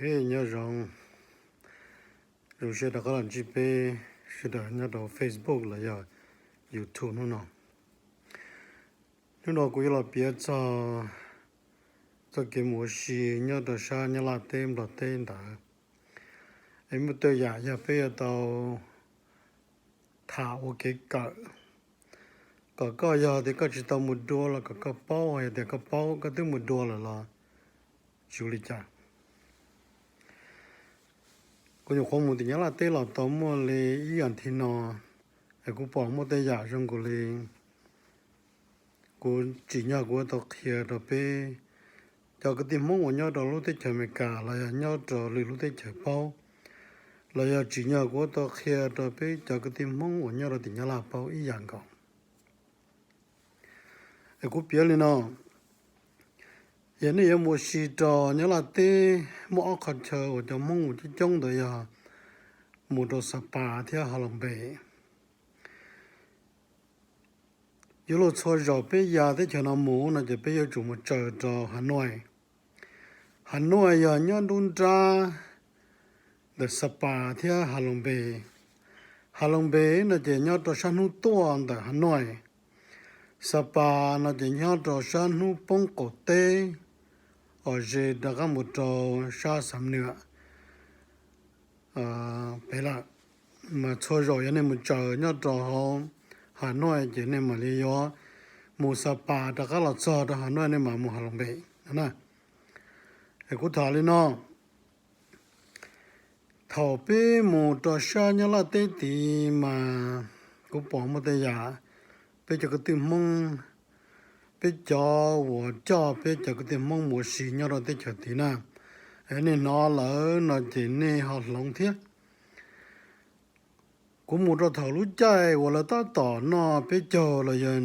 Hej, nyob zoo, zoo siab rov qab los ntsib peb sawv daws nyob rau Facebook los yog YouTube hnub no. Hnub no kuv yuav los piav txog txoj kev mus ua si nyob rau sab Nyab Laj teb Nplog teb ntawd. Es muaj tej yam yog peb yuav tau tham ua kev kawm, kom koj yog tias koj tsis tau mus dua los kom koj paub, yog tias koj paub koj twb mus dua lawm los tsis ua li cas. Kuv nyuam qhuav mus tim Nyab Laj teb los tau muaj li ib yam thi no, es kuv pom muaj tej yam zoo nkaus li kuv tsim nyog kuv yuav tau qhia rau peb cov kwv tij Hmoob uas nyob rau lub teb chaws Amelikas los yog nyob rau lwm lub teb chaws paub, los yog tsim nyog kuv yuav tau qhia rau peb cov kwv tij Hmoob uas nyob rau tim Nyab Laj paub ib yam nkaus. Es kuv piav li no, yog nej yuav mus ua si rau Nyab Laj teb, muaj ob qhov chaw uas cov Hmoob mus coob coob ntawd yog mus rau Sa Pas thiab Ha Loos Npes. Yuav luag txhua zaus peb ya teb chaws no mus no ces peb yuav tsum mus tsaws rau Ha Nuaj. Ha Nuaj yog nyob nruab nrab ntawm Sa Pas thiab Ha Loos Npes. Ha Loos Npes no ces nyob rau sab hnub tuaj ntawm Ha Nuaj. Sa Pas no ces nyob rau sab hnub poob qaum teb, uas ze rov qab mus rau sab Xam Nuam pem lawm. Mas txhua zaus yog nej mus tsaws nyob rau hauv Ha Nuaj ces nej mam li yuav mus Sa Pas rov qab los txog rau Ha Nuaj nej mam mus Ha Loos Npes no na. Es kuv tham li no, thaum peb mus rau sab Nyab Laj teb tid mas kuv pom muaj tej yam peb cov kwv tij Hmoob, peb cov uas coj peb cov kwv tij Hmoob mus ua si nyob rau teb chaws tid na, nej hnov lawm no ces nej ho hloov thiab. Kuv mus rau thaum lub caij uas lawv tab tom noj peb caug los yog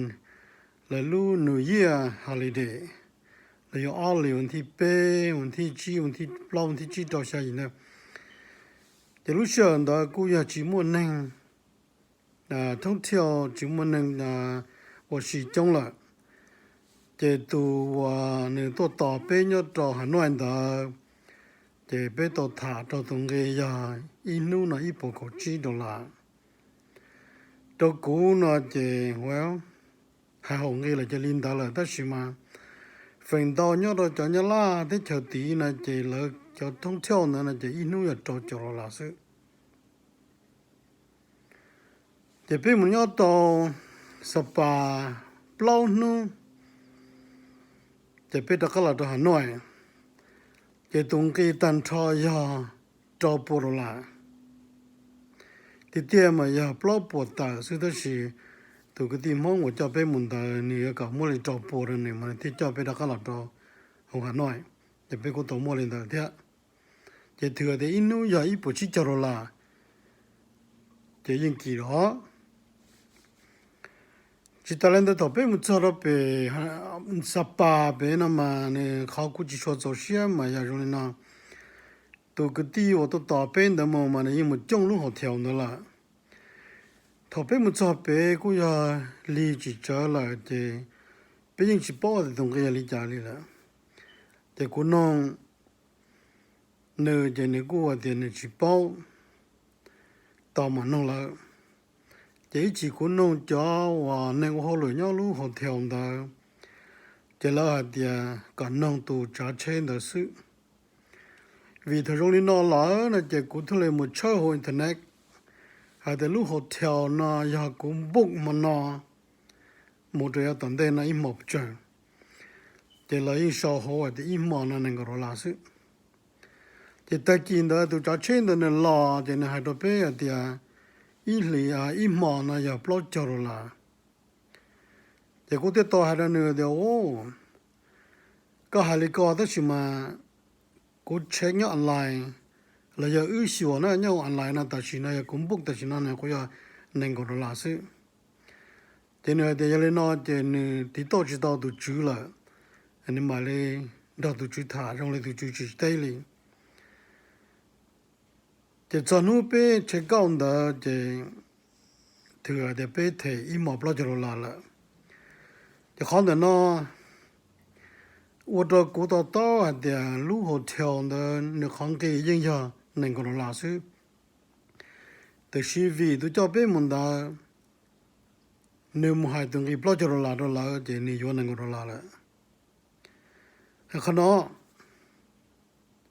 lawv lub New Year holiday, los yog ob hlis vas thib peb, vas thib tsib, vas thib plaub, vas thib tsib rau xya yim ntawd. Ces lub sij hawm ntawd kuj yog tsis muaj neeg, thoob thiaj tsis muaj neeg ua si coob lawm. Ces tus uas nws tuaj tos peb nyob rau Ha Nuaj ntawd, ces peb tau tham rau tus nqi yog ib hnub no ib puas kaum tsib dollar. Rau kuv no ces, well, hais haum nqi lawm ces li ntawd lawm, tab sis mas feem ntau nyob rau cov Nyab Laj teb chaws tid no ces lawv cov thoob thiaj ntawd no ces ib hnub yog rau caum dollar xwb. Ces peb mus nyob tau Sa Pas plaub hnub, ces peb rov qab los rau Ha Nuaj, ces tus nqi tag nrho yog rau puas dollar. Tiag tiag mas yog plaub puas tawm xwb, tab sis tus kwv tij Hmoob uas coj peb mus ntawd nws yuav kom muaj li rau puas rau nws mas nws thiaj coj peb rov qab los rau hauv Ha Nuaj, ces peb kuj tau muaj li ntawd thiab. Ces twb tias ib hnub yog ib puas tsib caug dollar, ces yeej kim los. Tsis tas li ntawd thaum peb mus txog rau pem Sa Pas pem no mas nws qhov kuv tsis tshua txaus siab mas yog zoo li no, tus kwv tij uas tuaj tos peb ntawd mus mas nws yeej mus cooj lub hotel ntawd lawm. Thaum peb mus txog pem kuj yog lig tsis tsawv lawm ces peb yeej tsis paub tias tus nqi yog li cas li lawm. Ces kuv noog nws ces nws kuj hais tias nws tsis paub, tos mam noog lawv. Ces ib chim kuv noog cov uas neeg ua hauj lwm nyob lub hotel ntawd, ces lawv hais tias kom noog tus tsav tsheb ntawd xwb. Vim thaum zoo li no lawm no ces kuv thiaj li mus tshawb hauv internet hais tias lub hotel no yog kuv book hmo no mus rau yav tom ntej no ib hmos pes tsawg. Ces lawv yeej sau hauv hais tias ib hmos no nees nkaum dollar xwb. Ces tag kis ntawd tus tsav tsheb ntawd nws los ces nws hais rau peb hais tias ib hlis, ib hmos no yog plaub caug dollar. Ces kuv thiaj tau hais rau nws tias, Koj hais li ko tab sis mas kuv check nyob online, los yog wb xyuas na nyob online no tam sim no yog kuv book tam sim no na kuv yog nees nkaum dollar xwb. Ces nws hais tias yog li no ces nws tiv tauj tsis tau tus tswv lawm, nws mam li nrog tus tswv tham zoo li tus tswv tsis teb li. Ces txog hnub peb check out ntawd ces twb hais tias peb them ib hmos plaub caug dollar lawm. Ces qhov ntawm no ua rau kuv to taub hais tias lub hotel ntawd nws qhov nqi yeej yog nees nkaum dollar xwb. Tiam sis vim tus coj peb mus ntawd, nws mus hais tus nqi plaub caug dollar rau lawv ces nws yuav nees nkaum dollar lawm. Qhov no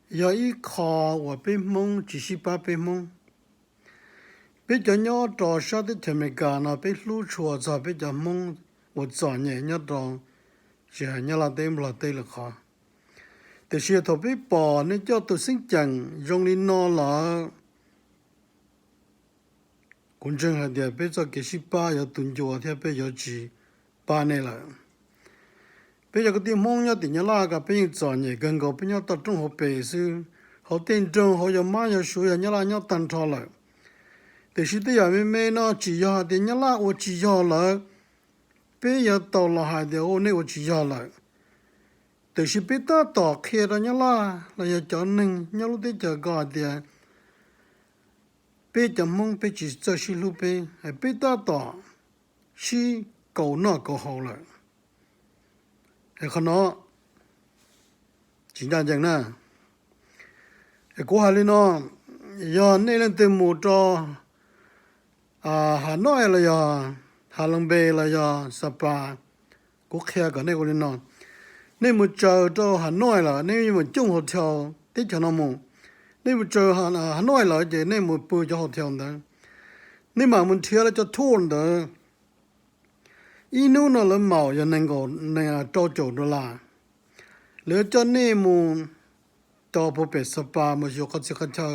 yog ib qho uas peb Hmoob tsis sib pab peb Hmoob. Peb cov nyob rau sab teb chaws Amelikas no peb hlub tshua txog peb cov Hmoob uas txom nyem nyob rau tsis hais Nyab Laj teb Nplog teb lawm qhov. Tiam sis thaum peb pom nej coj tus xeeb ceem zoo li no lawm, kuv ntseeg hais tias peb txoj kev sib pab yuav tu ncua thiab peb yuav tsis pab nej lawm. Peb cov kwv tij Hmoob nyob tim Nyab Laj ko peb yeej txom nyem kawg nkaus, peb nyob toj roob hauv pes xwb, hauv tej nroog hauv yog mab yog suav yog Nyab Laj nyob tag nrho lawm. Tiam sis tej yam me me no tsis yog hais tias Nyab Laj ua tsis yog lawm, peb yuav tau los hais tias u nej ua tsis yog lawm. Tiam sis peb tab tom qhia rau Nyab Laj los yog cov neeg nyob lub teb chaws ko hais tias peb cov Hmoob peb tsis txawj sib hlub peb, peb tab tom sib kaus noj kaus haus lawm. Qhov no tsis ncaj ncees na. Kuv hais li no, yog nej leej twg mus rau Hav Nois los yog Hav Loos Npe los yog Xa Pas, kuv qhia kom nej ua li no. Nej mus tsaws rau Hav Nois lawm nej mus cooj hotel teb chaws no mus. Nej mus tsaws Hav Nois lawm ces nej mus pw cov hotel ntawd. Nej mam mus nrhiav lawv cov tour ntawd. Ib hnub no lawv maum yog nees nkaum rau caum dollar. Lawv coj nej mus rau puag pem Xa Pas mus xyuas qhov txhia qhov chaw.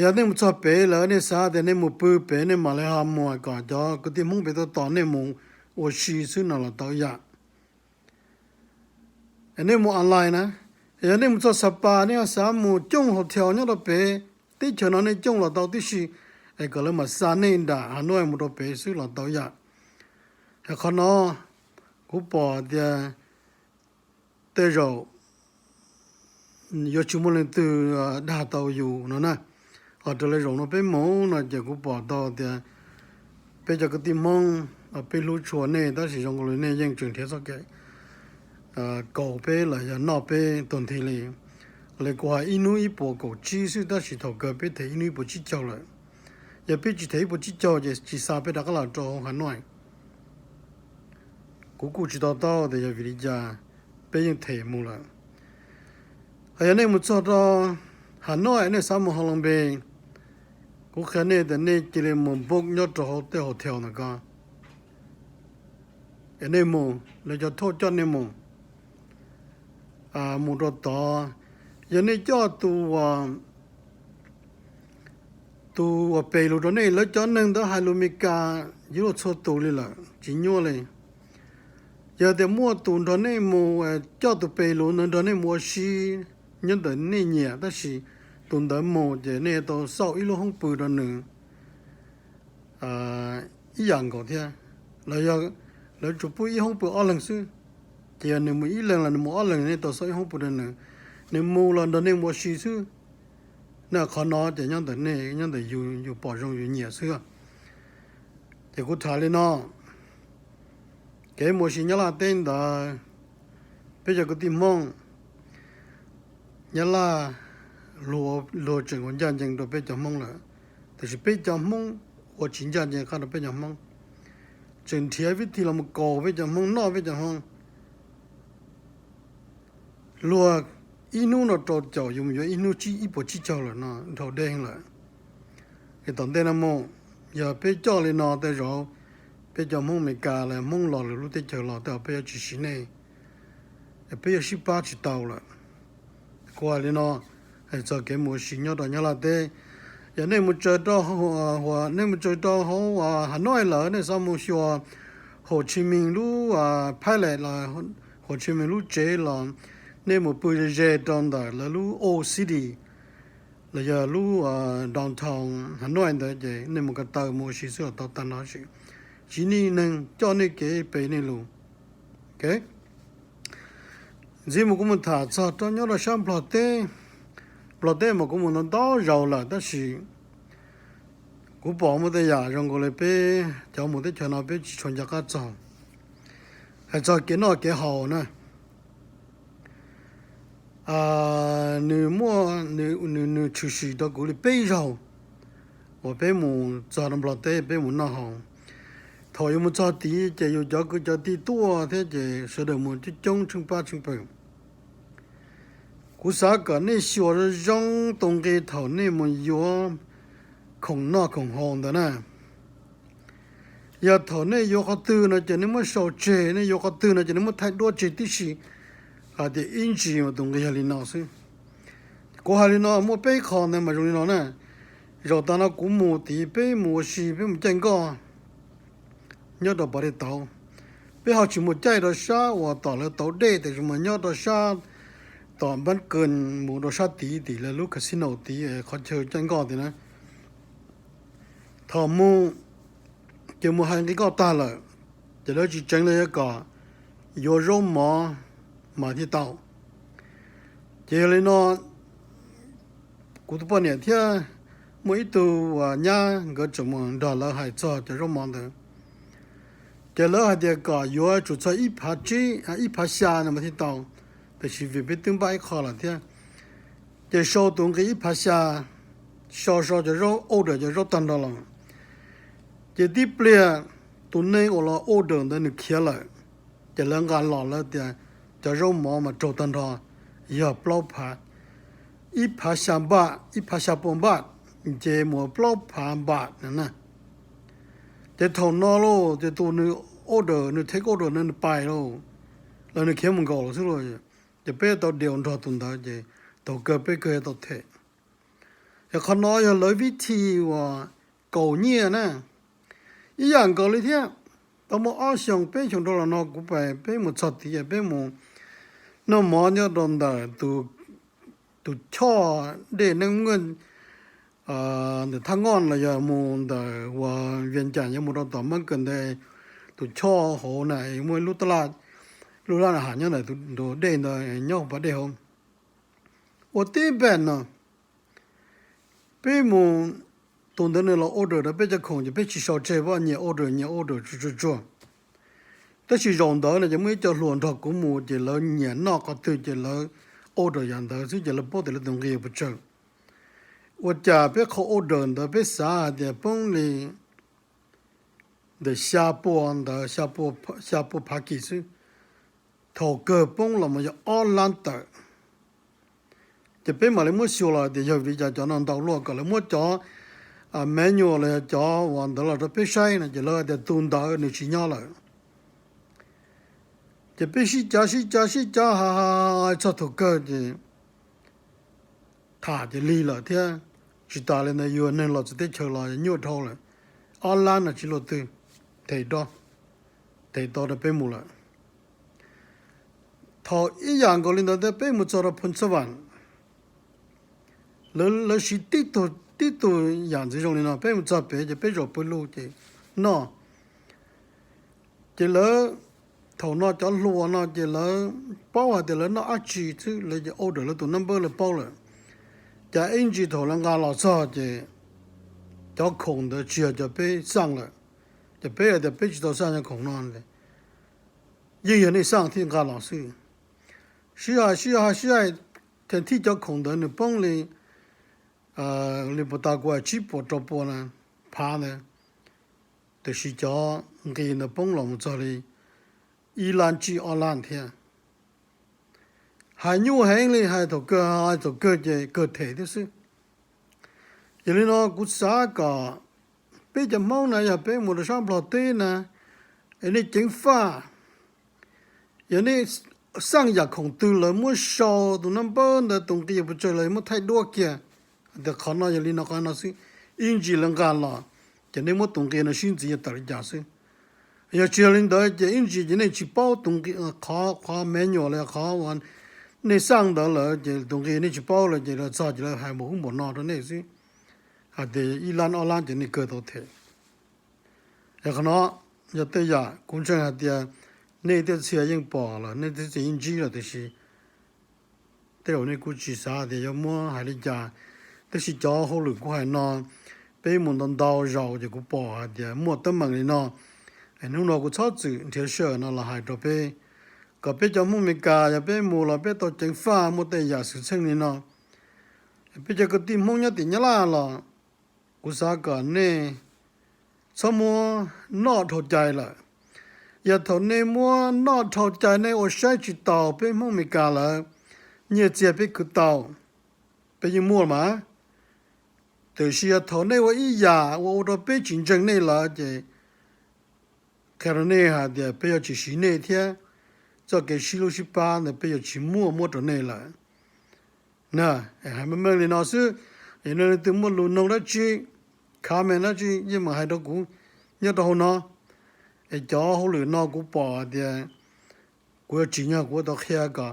Yog nej mus txog pem lawm nej xav tias nej mus pw pem nej mam li ho mus kom cov kwv tij Hmoob pem tau tos nej mus ua si xwb no los tau ib yam. Nej mus online na, yog nej mus txog Xa Pas nej ho xav mus cooj hotel nyob rau pem teb chaws no nej cooj los tau tib si, es kom lawv mam xa nej nram Hav Nois mus rau pem xwb los tau ib yam. Qhov no kuv pom tias tej zaum yuav tsis muaj leej twg dag tau yus no na. Ho raws li zaum no peb mus no ces kuv pom tau tias peb cov kwv tij Hmoob, peb hlub tshua nej tab sis zoo li nej yeej tseem nrhiav txoj kev kaus peb los yog noj peb tuag nthi li. Li kuv hais ib hnub ib puas kaum tsib xwb tab sis thaum kawg peb them ib hnub ib puas tsib caug lawm. Yog peb tsis them ib puas tsib caug ces tsis xa peb rov qab los rau hauv Hav Nois. Kuv kuj tsis to taub tias yog vim li cas peb yeej them mus lawm. Hos yog nej mus txog rau Hav Nois nej xav mus Hav Loos Npe, kuv qhia nej tias nej cia li mus book nyob rau hauv tej hotel ntawd ko. Es nej mus, lawv cov tour coj nej mus, mus rau tod. Yog nej coj tus, tus uas pem lus rau nej, lawv cov neeg ntawd hais lus Meskas yuav luag txhua tus li lawm tsis nyuaj li. Yog tias muaj tus nrog nej mus, coj tus pem lus ntawd nrog nej mus ua si nyob ntawm nej nyiam tab sis tus ntawd mus ces nej tau xauj ib lub hoob pw rau nws ib yam nkaus thiab. Los yog lawv tsuas pub ib hoob pw ob leeg xwb, ces yog nws mus ib leeg los nws mus ob leeg nej tau xauj ib hoob pw rau nws. Nws mus los nrog nej mus ua si xwb. Na qhov no ces nyob ntawm nej, nyob ntawm yus, yus pom zoo yus nyiam xwb. Ces kuv tham li no, kev mus ua si Nyab Laj teb ntawd, peb cov kwv tij Hmoob, Nyab Laj luag tseem ua ncaj ncees rau peb cov Hmoob lawm, tiam sis peb cov Hmoob ua tsis ncaj ncees qab rau peb cov Hmoob, tseem nrhiav vib thib los mus kaus peb cov Hmoob, noj peb cov Hmoob. Luag ib hnub no rau caum, yus mus yuav ib hnub tsib, ib puas tsib caug lawm no dhau deb lawm. Es tom ntej no mus, yog peb coj li no tej zaum peb cov Hmoob Amelikas los Hmoob los lwm lub teb chaws los tej zaum peb yuav tsis siv nej, peb yuav sib pab tsis tau lawm. Kuv hais li no, hais txog kev mus ua si nyob rau Nyab Laj teb, yog nej mus tsaws rau, nej mus tsaws rau hauv Hav Nois lawm nej xav mus xyuas Hồ Chí Minh lub palace los Hồ Chí Minh lub tsev los, nej mus pw ze ze rau ntawm lawv lub old city los yog lub downtown Hav Nois ntawd ces nej mus ko taw mus ua si xwb los tau tag nrho, tsis muaj neeg coj nej kev pem nej lus. Ntxiv mus kuv mus tham txog rau nyob rau sab Nplog teb. Nplog teb mas kuv mus ntau ntau zaus lawm tab sis kuv pom muaj tej yam zoo nkaus li peb cov mus teb chaws no peb tsis tshua nco qab txog. Hais txog kev noj kev haus na, nws muaj, nws, nws tshwm sim rau kuv li peb zaug uas peb mus txog rau Nplog teb peb mus noj haus. Thaum yuav mus txog tid ces yus cov kwv cov tij tuaj thiab ces sawv daws mus coob coob tsheej pab tsheej pawg. Kuv xav kom nej xyuas zoo zoo tus nqi thaum nej mus yuav khoom noj khoom haus ntawd na. Yog thaum nej yuav qhov twg no ces nej muab sau tseg, nej yuav qhov twg no ces nej muab thaij duab tseg tib si hais tias ib ntsis mas tus nqi yog li no xwb. Kuv hais li no muaj peb qho ntawd mas zoo li no na. Zaum tas no kuv mus tid peb mus ua si peb mus caij nkoj nyob rau Pov Dej Tauv. Peb ho tsis mus caij rau sab uas tom lawv tauv dej tiam sis mas nyob rau sab tom Npab Kws mus rau sab tid tim lawv lub casino tid qhov chaw caij nkoj tid na. Thaum mus ces mus hais nqi nkoj tag lawm, ces lawv tsis tseev li kom yuav zaub mov mas thiaj tau. Ces yog li no kuv tus poj niam thiab muaj ib tug uas nyab nkawd tseem mus nrog lawv hais txog cov zaub mov ntawd. Ces lawv hais tias kom yuav tsum txog ib phav tsib, ib phav xya no mas thiaj tau, tiam sis vim peb twb npaj ib qho lawm thiab. Ces sau tus nqi ib phav xya, sau sau cov zaub order cov zaub tag nrho los. Ces tib pliag tus neeg uas los order ntawd nws khiav lawm, ces lawv nqa los lawv tias cov zaub mov mas raug tag nrho yog plaub phav, ib phav xya npaj, ib phav xya pua npaj, ces mus plaub phav npaj na. Ces thaum no lauj ces tus nws order, nws take order no nws pais lauj, los nws khiav mus nkaum lawm xwb lauj. Ces peb tau deal nrog tus ntawd ces thaum kawg peb kawg tau them. Es qhov no yog lawv vib thi uas kaum nyiaj na. Ib yam nkaus li thiab, tau muaj ob xyoos peb xyoos rau los no kuv pais peb mus txog tid peb mus noj mov nyob rau ntawm tus choj dej neeb muaj ntawm Thaj Ngoj los yog mus ntawm uas Vias Cas yuav mus rau tom Mab Kws ntawd, tus choj hauv na muaj ib lub taj laj, lub laj has nyob ntawm tus dej ntawd nyob hauv pas dej hauv. Ua tib npaj no peb mus, tus ntawd nws los order rau peb cov khoom ces peb tsis sau tseg, pab nyias order nyias order tsuag tsuag tsuag. Tab sis zaum ntawd no ces muaj ib co hluas nrog kuv mus ces lawv nyiam noj qhov twg ces lawv order yam ntawd xwb ces lawv paub tias lawv tus nqi puas tsawg. Ua cas peb qhov order ntawd peb xav hais tias poob li ntawm xya pua ntawd, xya pua phav kis xwb, thaum kawg poob los mus yog ob lab tawm. Ces peb mam li muab xyuas los tias yog vim cas cov no ntau luaj, kom lawv muab cov manual los yog cov uas ntawd los rau peb saib no ces lawv hais tias tus ntawd nws tsis nyob lawm. Ces peb sib cav sib cav sib cav hais txog thaum kawg ces tham ces lig lawm thiab. Tsis tas li ntawd yuav neeg los txawv teb chaws los nyuaj dhau lawm, ob lab no tsis luaj twg them, them tau rau peb mus lawm. Thaum ib yam nkaus li ntawd thiab peb mus txog rau Phoos Xas Vas, lawv siv tib tug yam ntxwv zoo li no, peb mus txog pem ces peb zaum pw lug ces noj. Ces lawv, thaum no cov hluas no ces lawv paub hais tias lawv noj dab tsi xwb, lawv ces order lawv tus nab npawb lawv paub lawm. Cas ib ntsis thaum lawv nqa los txog ces cov khoom ntawd tsis yog cov peb xaj lawm. Ces peb hais tias peb tsis tau xaj cov khoom no, yeej yog nej xaj thiaj nqa los xwb. Sib hais sib hais sib hais, ces thib cov khoom ntawd nws poob li, li puas tas kuv hais tsib puas rau pua na, phav ntawd. Tiam sis cov nqi ntawd poob los mus txog li ib lab tsib ob lab thiab. Hais nyuaj heev li, hais thaum kawg, hais thaum kawg ces kawg them thiab xwb. Yog li no kuv xav kom peb cov Hmoob na yog peb mus rau sab Nplog teb na, es nej ceev faj, yog nej xaj yam khoom twg lawv muab sau tus nab npawb ntawd tus nqi puas tsawg lawv muab thaij duab kiag tias qhov no yog li no qhov no xwb, ib ntsis lawv nqa los ces nej muab tus nqi no sib ntxiv yog tawm li cas xwb. Yog tsis yog li ntawd ces ib ntsis ces nej tsis paub tus nqi, qhov, qhov manual los qhov uas nej xaj ntawd lawm ces tus nqi nej tsis paub lawm ces lawv txog ces lawv hais npaum ub npaum no rau nej xwb, hais tias ib lab ob lab ces nej kawg tau them. Es qhov no yog tej yam kuv ntseeg hais tias nej tej txhia yeej pom lawm, nej tej txhia yeej ntsib lawm tiam sis tej zaum nej kuj tsis xav tias yuav muab hais li cas. Tab sis cov hauj lwm kuv hais no, peb mus ntau ntau zaus ces kuv pom hais tias muaj teeb meem li no. Hnub no kuv txhob txwm nrhiav sij hawm no los hais rau peb kom peb cov Hmoob Amelikas yog peb mus los peb tau ceev faj muaj tej yam xwm txheej li no. Peb cov kwv tij Hmoob nyob tim Nyab Laj los kuv xav kom nej txhob muab noj dhau cai lawm. Yog thaum nej muab noj dhau cai nej ua saib tsis taus peb Hmoob Amelikas lawm, nyiaj txiag peb khwv tau, peb yeej muaj mas. Tiam sis yog thaum nej ua ib yam ua ua rau peb tsis ntseeg nej lawm ces qhia rau nej hais tias peb yuav tsis siv nej thiab, txoj kev sib hlub sib pab ntawd peb yuav tsis muaj muab rau nej lawm. Na, hais meej meej li no xwb, yog nej leej twg muaj lus noog dab tsi, comment dab tsi yeej meem hais rau kuv nyob rau hauv no. Es cov hauj lwm no kuv pom hais tias kuv yuav tsim nyog kuv yuav tau qhia kom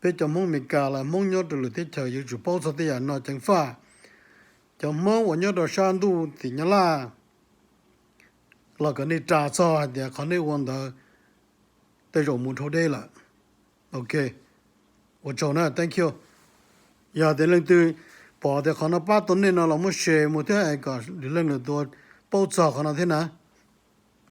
peb cov Hmoob Amelikas los Hmoob nyob rau lwm teb chaws yuav tsum paub txog tej yam no ceev faj. Cov Hmoob uas nyob rau sab ntuj tim Nyab Laj los kom nej ras txog hais tias qhov nej ua ntawd tej zaum mus dhau deb lawm. Ok, ua tsaug na, thank you. Yog tias leej twg pom tias qhov no pab tau nej no los muab share mus thiab kom lwm leej lwm tus paub txog qhov no thiab na.